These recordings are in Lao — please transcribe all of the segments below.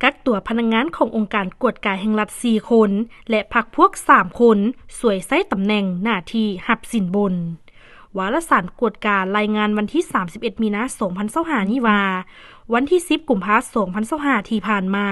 ກັກຕົວພະນັກງານຂອງອົງການກວດກາແຫ່ງລັດ ສີ່ຄົນ ແລະ ພັກພວກ ສາມຄົນ ສວຍໃຊ້ຕຳແໜ່ງ, ໜ້າທີ່, ຮັບສິນບົນ. ວາລະສານກວດກາລາຍງານວັນທີ ສາມສິບເອັດ ມີນາ ສອງພັນຊາວຫ້າ ນີ້ວ່າ, ວັນທີ ສິບ ກຸມພາ ສອງພັນຊາວຫ້າ ທີ່ຜ່ານມາ,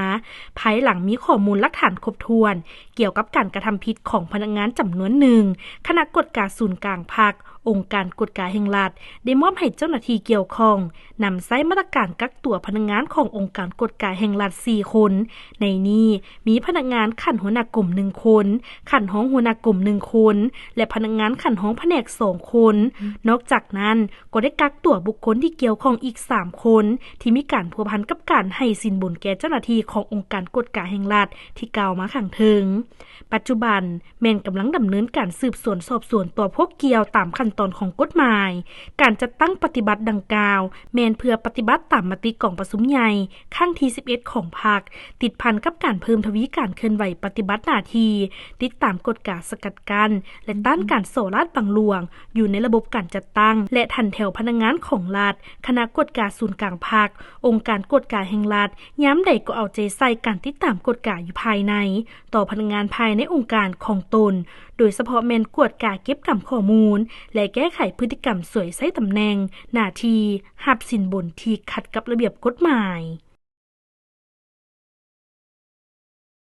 ພາຍຫຼັງມີຂໍ້ມູນຫຼັກຖານຄົບຖ້ວນ ກ່ຽວກັບການກະທຳຜິດຂອງພະນັກງານຈຳນວນໜຶ່ງ, ຄະນະກວດກາສູນກາງພັກ, ອົງການກວດກາແຫ່ງລັດ ໄດ້ມອບໃຫ້ເຈົ້າໜ້າທີ່ກ່ຽວຂ້ອງ ນຳໃຊ້ມາດຕະການກັກຕົວພະນັກງານຂອງອົງການກວດກາແຫ່ງລັດ ສີ່ຄົນ. ໃນນີ້ມີພະນັກງານຂັ້ນຫົວໜ້າກົມ ໜຶ່ງຄົນ, ຂັ້ນຮອງຫົວໜ້າກົມ ໜຶ່ງຄົນ ແລະ ພະນັກງານຂັ້ນຮອງພະແນກ ສອງຄົນ. ນອກຈາກນັ້ນ, ກໍໄດ້ກັກຕົວບຸກຄົນທີ່ກ່ຽວຂ້ອງອີກ ສາມຄົນ ທີ່ມີການພົວພັນກັບການໃຫ້ສິນບົນແກ່ເຈົ້າໜ້າທີ່ຂອງອົງການກວດກາແຫ່ງລັດ ທີ່ກ່າວມາຂ້າງເທິງ. ປັດຈຸບັນ ແມ່ນກຳລັງດຳເນີນການສືບສວນສອບສວນຕໍ່ພວກກ່ຽວຕາມຂັ້ນຕອນຂອງກົດໝາຍ. ການຈັດຕັ້ງປະຕິບັດດັ່ງກ່າວ ແມ່ນເພື່ອປະຕິບັດຕາມມະຕິກອງປະຊຸມໃຫຍ່ຄັ້ງທີ ສິບເອັດ ຂອງພັກ, ຕິດພັນກັບການເພີ່ມທະວີການເຄື່ອນໄຫວປະຕິບັດໜ້າທີ່, ຕິດຕາມກວດກາສະກັດກັ້ນ ແລະ ຕ້ານການສໍ້ລາດບັງຫຼວງ ຢູ່ໃນລະບົບການຈັດຕັ້ງ ແລະ ຖັນແຖວພະນັກງານຂອງລັດ, ຄະນະກວດກາສູນກາງພັກ, ອົງການກວດກາແຫ່ງລັດ ຍາມໃດກໍເອົາໃຈໃສ່ການຕິດຕາມກວດກາຢູ່ພາຍໃນ ຕໍ່ພະນັກງານພາຍໃນອົງການຂອງຕົນ, ໂດຍສະເພາະແມ່ນກວດກາເກັບກຳຂໍ້ມູນ ແລະ ແກ້ໄຂພຶດຕິກຳສວຍໃຊ້ຕຳແໜ່ງ, ໜ້າທີ່, ຮັບສິນບົນທີ່ຂັດກັບລະບຽບກົດໝາຍ.